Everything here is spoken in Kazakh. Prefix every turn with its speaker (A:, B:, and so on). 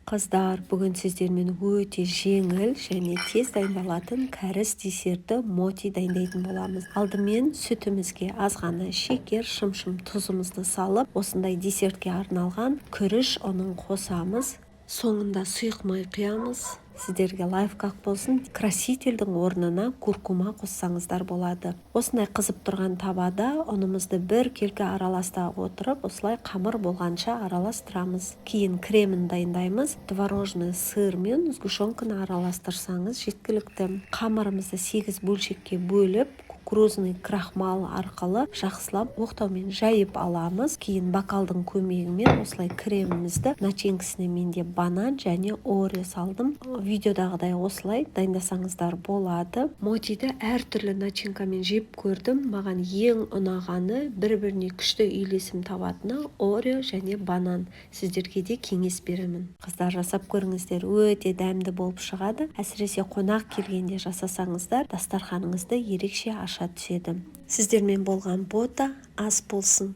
A: Қыздар, бүгін сіздермен өте жеңіл және тез дайындалатын кәріс десерті моти дайындайтын боламыз. Алдымен сүтімізге аз ғана шекер, шымшым тұзымызды салып, осындай десертке арналған күріш ұнын қосамыз. Соңында сұйық май құямыз. Сіздерге лайфхак болсын: красительдің орнына куркума қоссаңыздар болады. Осындай қызып тұрған табада ұнымызды біркелкі араластыра отырып, осылай қамыр болғанша араластырамыз. Кейін кремін дайындаймыз. Творожный сыр мен сгущенканы араластырсаңыз, жеткілікті. Қамырымызды сегіз бөлшекке бөліп, кукурузный крахмал арқылы жақсылап оқтаумен жайып аламыз. Кейін бокалдың көмегімен осылай кремімізді, начинкасіне менде банан және орео салдым. Видеодағыдай осылай дайындасаңыздар болады. Мотиді әртүрлі начинкамен жеп көрдім. Маған ең ұнағаны, бір біріне күшті үйлесім табатыны орео және банан. Сіздерге де кеңес беремін, қыздар, жасап көріңіздер, өте дәмді болып шығады. Әсіресе қонақ келгенде жасасаңыздар, дастарханыңызды ерекше аша түседі. Сіздермен болған Бота. Ас болсын!